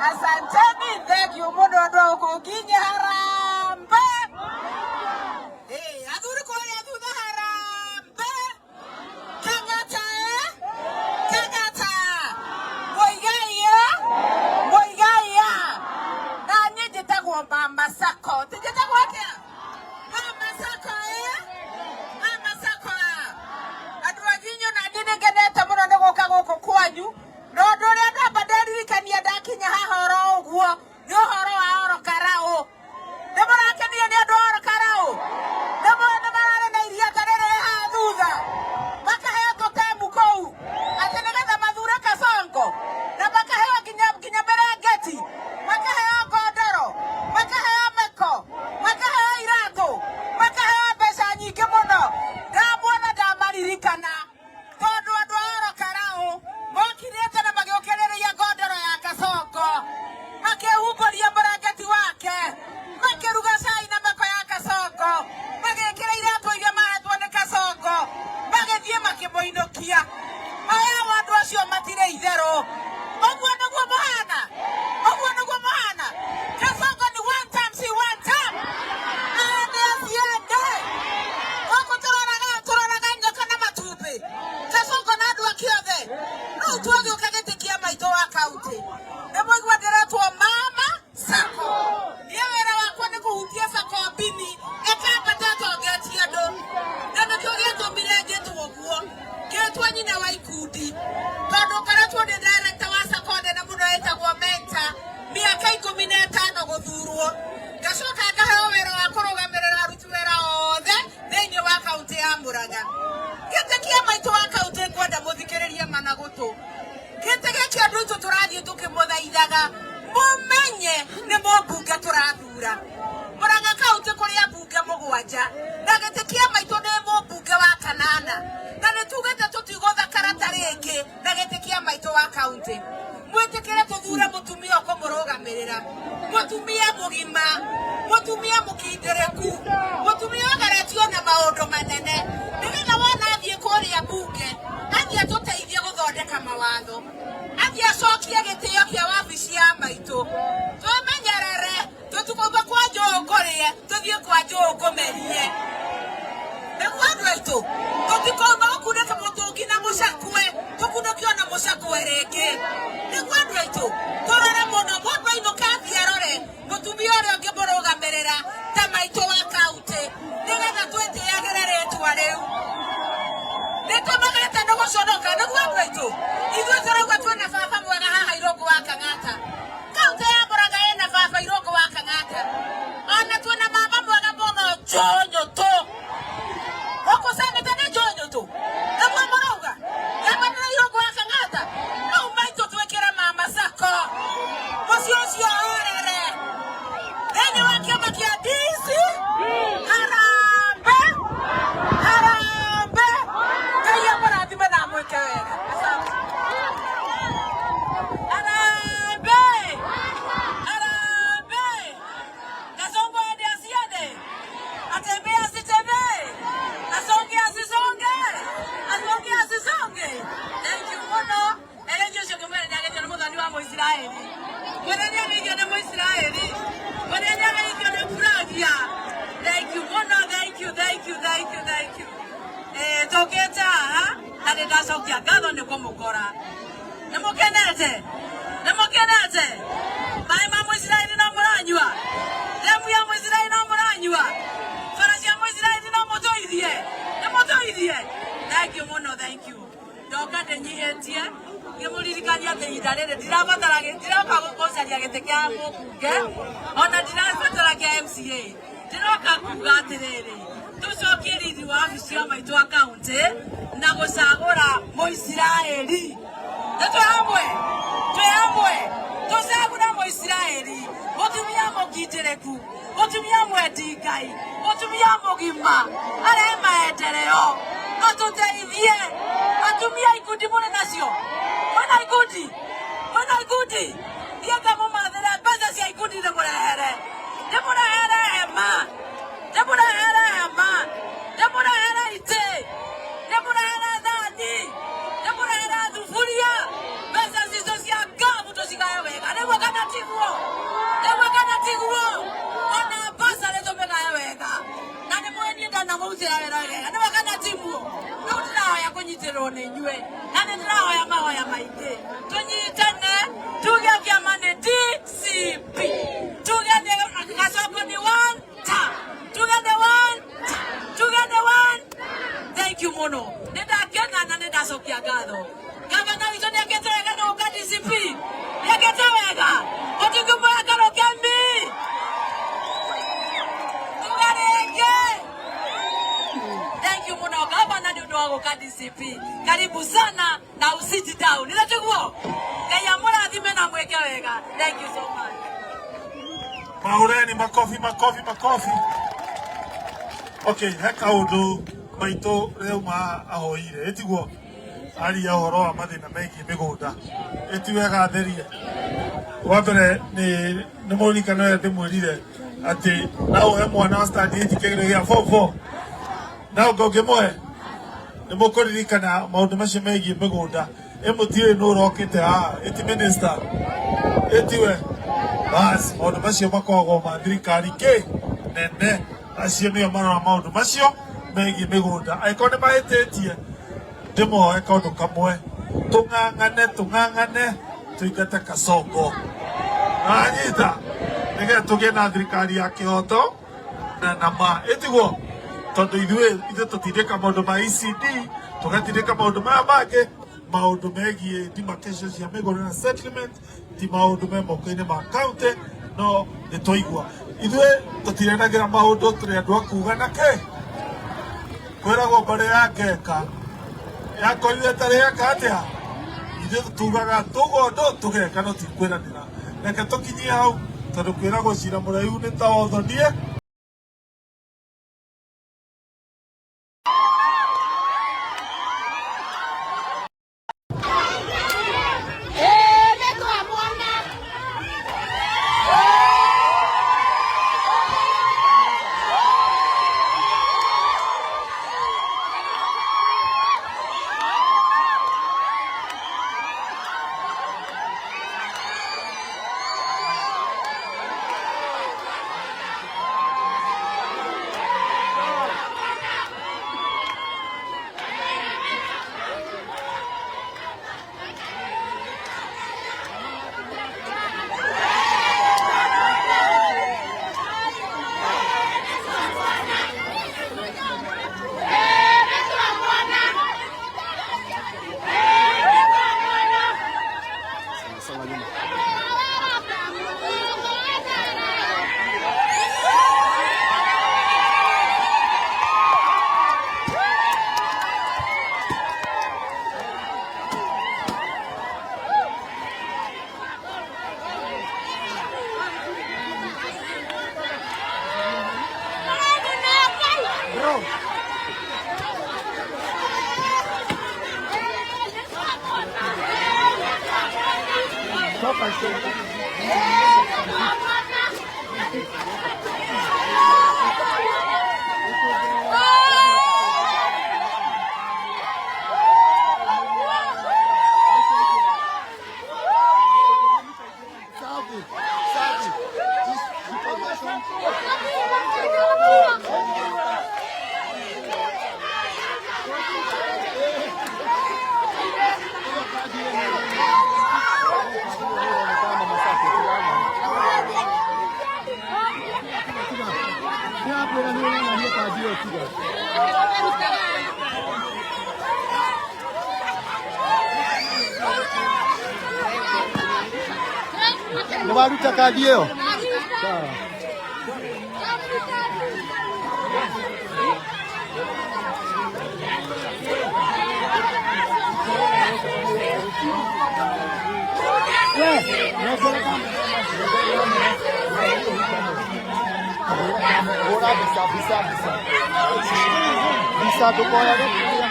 Asanteni, thank you mũno andũ a gũkũ nginya harambe. Eh, athuri kũrĩa thutha harambe. Kang'ata eh? Kang'ata. Muigai eh? Muigai ah. Na niĩ njĩtagwo Mama Sacco. Ti njĩtagwo atĩa? Mama Sacco eh? Mama Sacco ah. Andũ a Nginyo na niĩ nĩngenete mũno nĩ gũka gũkũ kwanyu. Na ũndũ ũrĩa ndamba nderirikania ndakinya haha oro ũguo nĩ ũhoro wa oro karaũ. Nĩ mũrakenio nĩ andũ a oro karaũ? Nĩ mũĩ nĩ mararĩ na iria ta rĩrĩ haha thutha makaheo tũtemu kũu atĩ nĩgetha mathure Kasongo na makaheo nginya nginya mĩrengeti makaheo ngondoro makaheo mĩko makaheo iratũ makaheo mbeca nyingĩ mũno. Ndamuona ndamaririkana tondũ andũ a oro karaũ mokirĩte na magĩũkĩrĩria ngondoro ya Kasongo makĩhumbũria mũrengeti wake makĩruga cai na mĩko ya Kasongo magĩkĩra iratũ iria mahetwo nĩ Kasongo magĩthiĩ makĩmũinũkia. Aya andũ acio matirĩ itherũ. Ũguo nĩguo mũhana, ũguo nĩguo mũhana. Kasongo ni one time, si one time. Aende asiende. Gũkũ tũroraga tũroraga nyoka na matumbĩ. Kasongo na andũ ake othe. Rĩu twagĩũka gĩtĩ kĩa maitũ wa kaunti. Nĩ mwaigua ndĩretwo Mama Sacco. Niĩ wĩra wakwa nĩ kũhutia Sacco mbini ĩkambata ĩtongetie andũ. Na nĩkĩo gĩatũmire njĩtwo ũguo. Ngĩtwo nyina wa ikundi. Tondũ ngoretwo ndĩ director wa Sacco nene mũno ĩtagwo Mentor mĩaka 15 gũthurwo. Ngacoka ngaheo wĩra wa kũrũgamĩrĩra aruti wĩra othe thĩinĩ wa kaunti ya Murang'a. Gĩtĩ kĩa maitũ wa kaunti ngwenda mũthikĩrĩrie mana gũtũ. Gĩtĩ gĩkĩ andũ aitũ tũrathiĩ tũkĩmũthaithaga mũmenye nĩ mũmbunge tũrathura. Murang'a kaunti kũrĩ ambunge 7 na gĩtĩ kĩa maitũ nĩ mũmbunge wa kanana na nĩ tugĩte tũtigũtha karata rĩngĩ na gĩtĩ kĩa maitũ wa kaunti. Mwĩtĩkĩre tũthure mũtumia ũkũmũrũgamĩrĩra, mũtumia mũgima, mũtumia mũkindĩrĩku, mũtumia ũgeretio na maũndũ manene, nĩgetha wona athiĩ kũrĩa mbunge athiĩ atũteithie gũthondeka mawatho, athiĩ acokie gĩtĩo kĩa wabici ya maitũ. Twĩmenyerere tũtikoima kwa njũũ ngũrĩe tũthiĩ kwa njũũ ngũmerie. Nĩguo andũ aitũ tũtikoima gũkunĩka mũtũngi na mũcakwe tũkunũkio na mũcakwe rĩngĩ. Nĩguo andũ aitũ tũrore mũno mũndũ ainũka athiĩ arore mũtumia ũrĩa ũngĩmũrũgamĩrĩra ta maitũ wa kaunti nĩgetha twĩtĩagĩre rĩtwa rĩu. Nĩ tũnogete nĩ gũconoka. Nĩguo andũ aitũ ithuĩ tũrauga twĩna baba mwega haha Irũngũ wa Kang'ata. Kaunti ya Murang'a ĩna baba Irũngũ wa Kang'ata. Ona twĩna mama mwega mũno Njũnyũtũ. Gũkũ seneta nĩ Njũnyũtũ. Nĩguo mũrauga? Gavana Irũngũ wa Kang'ata. Rĩu maitũ twĩkĩre Mama Sacco. Mũciĩ ũcio orere. Thĩinĩ wa kĩama kĩa DC. Harambe. Harambe. Ngai amũrathime na amwĩke wega. Asante. Harambe! Harambe! Kasongo aende asiende? Atembee asitembee? Asonge asisonge? Asonge asisonge? Thank you mũno. Egeithio ũcio ngĩmwĩra nĩageithio nĩ mũthoni wa Mũisiraeli. Mwĩre nĩageithio nĩ Mũisiraeli. Mwĩre nĩageithio nĩ Flavia. Thank you mũno, thank you, thank you, thank you, thank you. Eh, tũkĩte haha na nĩ ndacokia ngatho nĩ kũmũkora. Nĩ mũkenete? Nĩ mũkenete? Maĩ ma Mũisiraeli no mũranyua? Ndemu ya Mũisiraeli no mũranyua? Bara cia Mũisiraeli no mũtũithie? Nĩ mũtũithie? Thank you mũno, thank you. Ndoka ndĩnyihĩtie ngĩmũririkania atĩ ihinda rĩrĩ ndirabatara ndiroka gũcaria gĩtĩ kĩa mũmbunge ona ndirabatara kĩa MCA. Ndĩroka kuga atĩrĩrĩ, tũcokie riri wa wabici ya maitũ wa kaunti na gũcagũra Mũisiraeli. Nĩ twĩ hamwe, twĩ hamwe, tũcagũre Mũisiraeli, mũtumia mũkindĩrĩku, mũtumia mwendi Ngai, mũtumia mũgima, arehe maendeleo, atũteithie. Atumia ikundi mũrĩ nacio? Mwĩna ikundi? Mwĩna ikundi? Thiĩ ngamũmathĩre mbeca cia ikundi ndĩmũrehere. Ndĩmũrehere hema. Ndĩmũrehere hema. Ndĩmũrehere itĩ. Ndĩmũrehere thani. Ndĩmũrehere thuburia. Mbeca citũ cia ngabu tũcigae wega. Nĩguo kana tiguo? Kũnyitĩrĩrwo nĩ inyuĩ na nĩ ndĩrahoya mahoya maingĩ tũnyitane tuge kĩama nĩ DCP, tuge nĩ Gasongo nĩ one term, tuge nĩ one term, tuge nĩ one. Thank you mũno, nĩ ndakena na nĩ ndacokia ngatho. Gavana witũ nĩ ekĩte wega nĩ gũka DCP, nĩ ekĩte wega ũtingĩmũhe karũkemi tuge rĩngĩ. Thank you mũno gavana nĩ ũndũ wa gũka DCP. Karibu sana na usit down. Nĩ tiguo? Ngai amũrathime na mwĩke wega. Thank you so much. Mahureni makofi, makofi, makofi. Okay, he kaundu maitu riuma ahoire ĩtiguo aria ũhoro wa mathĩna megiĩ mĩgũnda ĩti wega therie. Wa mbere nĩ mũririkano ũrĩa ndĩmwĩrire atĩ no ũhe mwana wa standard 8 kĩgerio gĩa form 4 na ũngĩ ũngĩmũhe nĩ mũkũririkana maũndũ macio megiĩ mĩgũnda. Ĩ mũtiũĩ nũ ũrokĩte haha, ĩti minister, ĩtiwe bas maũndũ macio makoragwo ma thirikari kĩ nene, acio nĩo marora maũndũ macio megiĩ mĩgũnda. Angĩkorwo nĩ mahĩtĩtie ndĩmoe kaũndũ kamwe, tũng'ang'ane tũng'ang'ane tũingate Kasongo nanyita nĩgetha tũgĩe na thirikari ya kĩhoto na nama ĩtiguo, tondũ ithuĩ tũtindĩka maũndũ ma ECD, tũgatindĩka maũndũ maya mangĩ, maũndũ megiĩ demarcation cia mĩgũnda na settlement ti maũndũ me moko-inĩ ma county. No nĩ twaigua ithuĩ tũtirenagĩra maũndũ, tũrĩ andũ a kuga na kĩ kwĩragwo mbarĩ ya ngeka yakorire ĩtarĩ yeka atĩa, ithuĩ tugaga tuga ũndũ tũgeka no ti kwĩranĩra. Reke tũkinyie hau tondũ kwĩragwo cira mũraihu nĩ ta wothonie. Nĩ waruta kandi ĩyo? Sawa. Hũra mbica, mbica, mbica. Mbica ndũkoyage kũrĩa.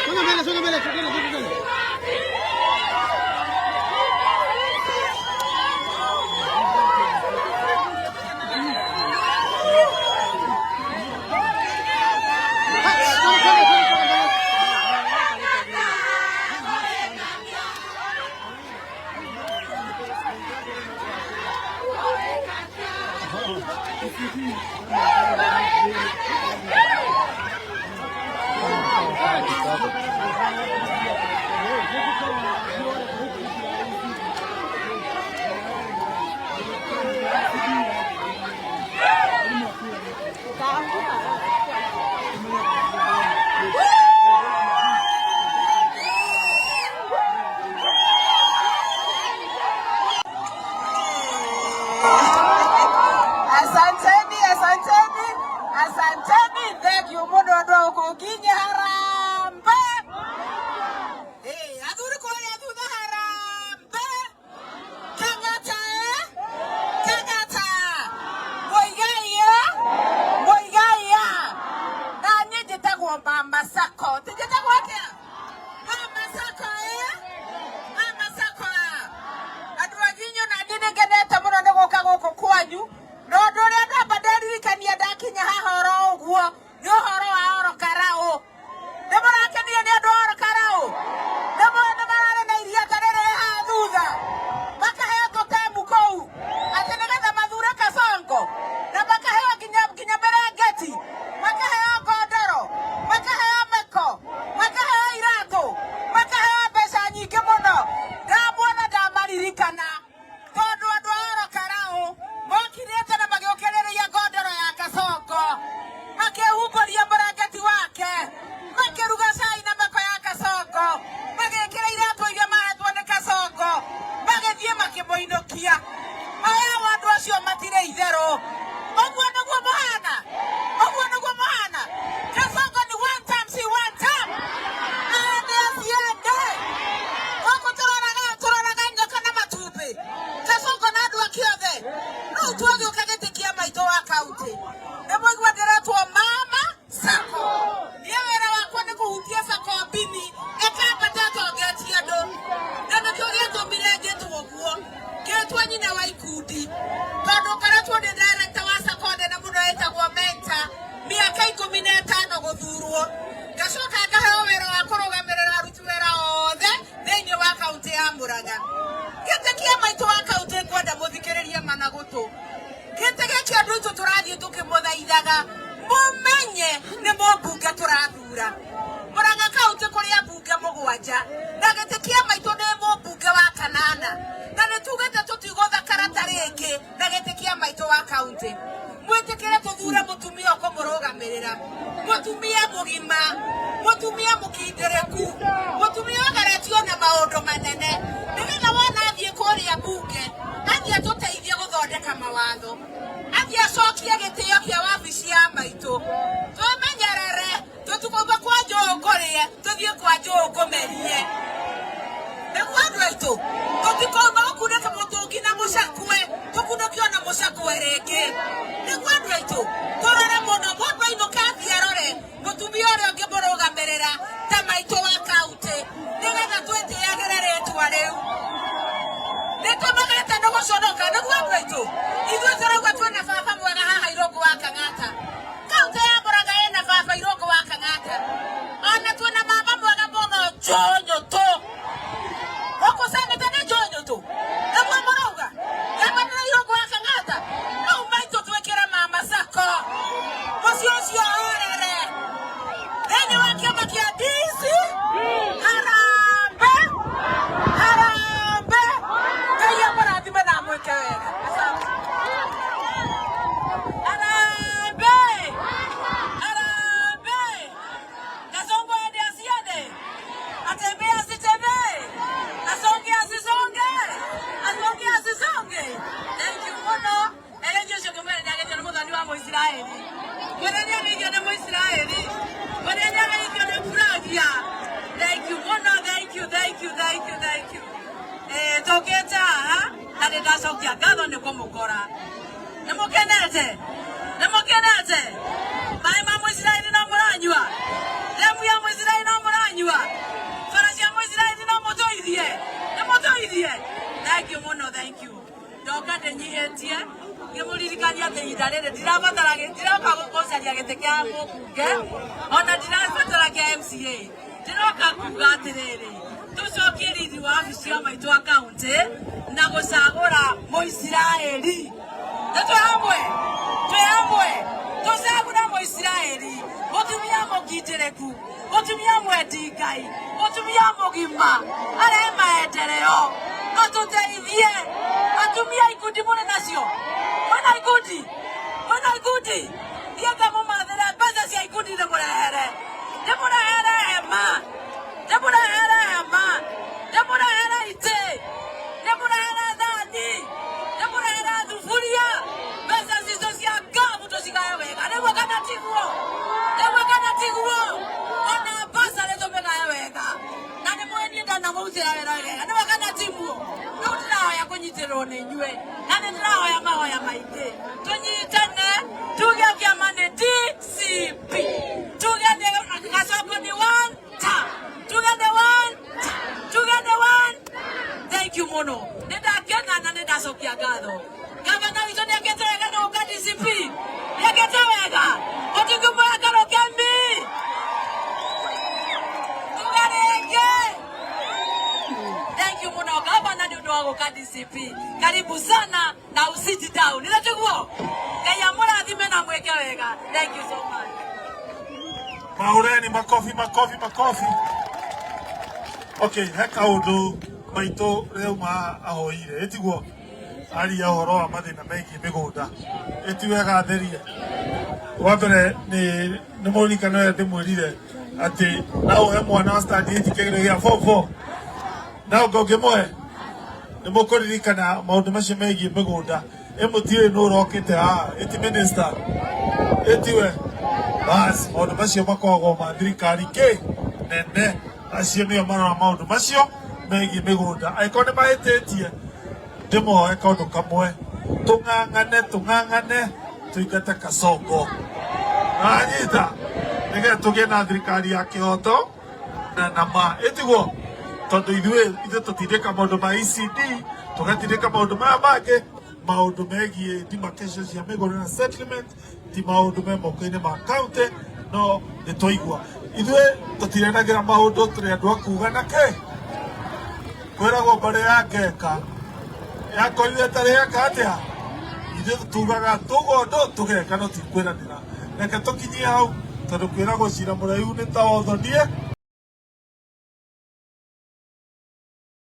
Songa mbele, songa mbele, songa mbele, songa mbele. Asanteni, asanteni, asanteni. Thank you muno andu a gukunginya harambe. Eh, athuri kuria thutha harambe. Kang'ata eh? Kang'ata. Muigai eh? Muigai ah. Na niĩ njĩtagwo Mama Sacco. Ti njĩtagwo atĩa? Mama Sacco eh? Mama Sacco ah. Andũ a Nginyo na niĩ nĩngenete mũno nĩ gũka gũkũ kwanyu na ũndũ ũrĩa ndamba nderirikania ndakinya haha oro ũguo nĩ ũhoro wa oro karaũ. Nĩ mũrakenio nĩ andũ a oro karaũ? Nĩ nĩ mararĩ na iria ta rĩrĩ haha thutha makaheo tũtemu kũu atĩ nĩgetha mathure Kasongo na makaheo nginya mĩrengeti, makaheo ngondoro, makaheo mĩko, makaheo iratũ, makaheo mbeca nyingĩ mũno. Ndamuona ndamaririkana tondũ andũ a oro karaũ mokirĩte na magĩũkĩrĩria ngondoro ya Kasongo, makĩhumbũria mũrengeti wake, makĩruga cai na mĩko ya Kasongo, magĩkĩra iratũ iria mahetwo nĩ Kasongo, magĩthiĩ makĩmũinũkia. Aya andũ acio matirĩ itherũ. Ũguo nĩguo mũhana, ũguo nĩguo mũhana. Kasongo ni one time, si one time. Aende asiende. Gũkũ tũroraga nyoka na matumbĩ. Kasongo na andũ ake othe. Rĩu twagĩũka gĩtĩ kĩa maitũ wa kaunti. Nĩ mwaigua ndĩretwo Mama Sacco. Niĩ wĩra wakwa nĩ kũhutia Sacco mbini ĩkambata ĩtongetie andũ. Na nĩkĩo gĩatũmire njĩtwo ũguo. Ngĩtwo nyina wa ikundi. Tondũ ngoretwo ndĩ director wa Sacco nene mũno ĩtagwo Mentor mĩaka 15 gũthurwo. Ngacoka ngaheo wĩra wa kũrũgamĩrĩra aruti wĩra othe thĩinĩ wa kaunti ya Murang'a. Gĩtĩ kĩa maitũ wa kaunti ngwenda mũthikĩrĩrie mana gũtũ. Gĩtĩ gĩkĩ andũ aitũ tũrathiĩ tũkĩmũthaithaga mũmenye nĩ mũmbunge tũrathura. Murang'a kaunti kũrĩ ambunge 7 na gĩtĩ kĩa maitũ nĩ mũmbunge wa kanana, na nĩ tugĩte tũtigũthakara ta rĩngĩ na gĩtĩ kĩa maitũ wa kaunti. Mwĩtĩkĩre tũthure mũtumia ũkũmũrũgamĩrĩra, mũtumia mũgima, mũtumia mũkindĩrĩku, mũtumia ũgeretio na maũndũ manene, nĩgetha wona athiĩ kũrĩa mbunge athiĩ atũteithie gũthondeka mawatho, athiĩ acokie gĩtĩo kĩa wabici ya maitũ. Twĩmenyerere tũtikoima kwa njũũ kũrĩe tũthiĩ kwa njũũ kũmerie. Nĩguo andũ aitũ tũtikoima gũkunĩka mũtũngi na mũcakwe tũkunũkio na mũcakwe rĩngĩ. Nĩguo andũ aitũ tũrore mũno, mũndũ ainũka athiĩ arore mũtumia ũrĩa ũngĩmũrũgamĩrĩra ta maitũ wa kaunti, nĩgetha twĩtĩagĩre rĩtwa rĩu. Nĩtũmagete nĩ gũconoka. Nĩguo andũ aitũ ithuĩ tũrauga twĩna baba mwega haha Irũngũ wa Kang'ata. Kaunti ya Murang'a ĩna baba Irũngũ wa Kang'ata, ona twĩna mama mwega mũno Njũnyũtũ. Gũkũ seneta nĩ Njũnyũtũ, nĩguo mũrauga gavana Irũngũ wa Kang'ata. Rĩu maitũ twĩkĩre Mama Sacco mũciĩ ũcio orere thĩinĩ wa kĩama kĩa DC. Harambe, harambe. Ngai amũrathime na amwĩke wega. Asante. Harambe! Harambe! Kasongo aende asiende? Atembee asitembee? Asonge asisonge? Asonge asisonge? Thank you mũno. Egeithio ũcio ngĩmwĩra nĩageithio nĩ mũthoni wa Mũisiraeli. Mwĩre nĩageithio nĩ Mũisiraeli. Mwĩre nĩageithio nĩ Flavia. Thank you mũno, thank you, thank you, thank you, thank you. Eh, tũkĩte haha na nĩ ndacokia ngatho nĩ kũmũkora. Nĩ mũkenete? Nĩ mũkenete? Maĩ ma Mũisiraeli no mũranyua? Ndemu ya Mũisiraeli no mũranyua? Bara cia Mũisiraeli no mũtũithie? Nĩ mũtũithie? Thank you mũno, thank you. Ndoka ndĩnyihĩtie ngĩmũririkania atĩ ihinda rĩrĩ ndirabatara ndiroka gũcaria gĩtĩ kĩa mũmbunge ona ndirabatara kĩa MCA, ndĩroka kuga atĩrĩrĩ, tũcokie riri wa wabici ya maitũ wa kaunti na gũcagũra Mũisiraeli. Nĩ twĩ hamwe? Mũkindĩrĩku, mũtumia mwendi Ngai, mũtumia mũgima, arehe maendeleo, atũteithie. Atumia ikundi mũrĩ nacio? Mwĩna ikundi? Mwĩna ikundi? Thiĩ ngamũmathĩre mbeca cia ikundi, ndĩmũrehere, ndĩmũrehere hema, ndĩmũrehere hema, ndĩmũrehere itĩ, ndĩmũrehere thani, ndĩmũrehere thuburia. Mbeca citũ cia ngabu tũcigae wega, nĩguo kana tiguo? Nĩguo kana tiguo? Ona mbaca nĩ tũmĩgae wega, na nĩ mũĩ niĩ ndanamũrutĩra wĩra wega, nĩguo kana tiguo? Rĩu ndĩrahoya kũnyitĩrĩrwo nĩ inyuĩ, na nĩ ndĩrahoya mahoya maingĩ, tũnyitane, tuge kĩama nĩ DCP, tuge nĩ Kasongo nĩ one term, tuge nĩ one term, tuge nĩ one. Thank you mũno, nĩ ndakena na nĩ ndacokia ngatho. Gavana witũ nĩ akĩte wega nĩ gũka DCP, nĩ akĩte wega. Ũtingĩmũhe karũkemi, tuge rĩngĩ. Thank you mũno, gavana, nĩ ũndũ wa gũka DCP. Karibu sana na usit down, nĩ tiguo? Ngai amũrathime na mwĩke wega. Thank you so much. Mahureni makofi, makofi, makofi. Okay, he kaundu maitũ rĩauma ahoire, ĩtiguo? Aria ũhoro wa mathĩna megiĩ mĩgũnda, ĩti wega therie. Wa mbere nĩ mũririkano ũrĩa ndĩmwĩrire atĩ no ũhe mwana wa standard 8 kĩgerio gĩa form 4 na ũngĩ ũngĩmũhe. Nĩ mũkũririkana maũndũ macio megiĩ mĩgũnda. Ĩ mũtiũĩ nũ ũrokĩte haha? Ĩti minister, ĩtiwe? Bas, maũndũ macio makoragwo ma thirikari kĩ nene, acio nĩo marora maũndũ macio megiĩ mĩgũnda. Angĩkorwo nĩ mahĩtĩtie, ndĩmoe kaũndũ kamwe, tũng'ang'ane, tũng'ang'ane tũingate Kasongo nanyita, nĩgetha tũgĩe na thirikari ya kĩhoto na ma, ĩtiguo? Tondũ ithuĩ tũtindĩka maũndũ ma ECD, tũgatindĩka maũndũ maya mangĩ, maũndũ megiĩ demarcation cia mĩgũnda na settlement ti maũndũ me moko-inĩ ma county. No nĩ twaigua ithuĩ tũtirenagĩra maũndũ, tũrĩ andũ a kuga na kĩ kwĩragwo mbarĩ ya ngeka yakorire ĩtarĩ yeka atĩa. Ithuĩ tugaga tuga ũndũ tũgeka, no ti kwĩranĩra. Reke tũkinyie hau, tondũ kwĩragwo cira mũraihu nĩ ta wothonie.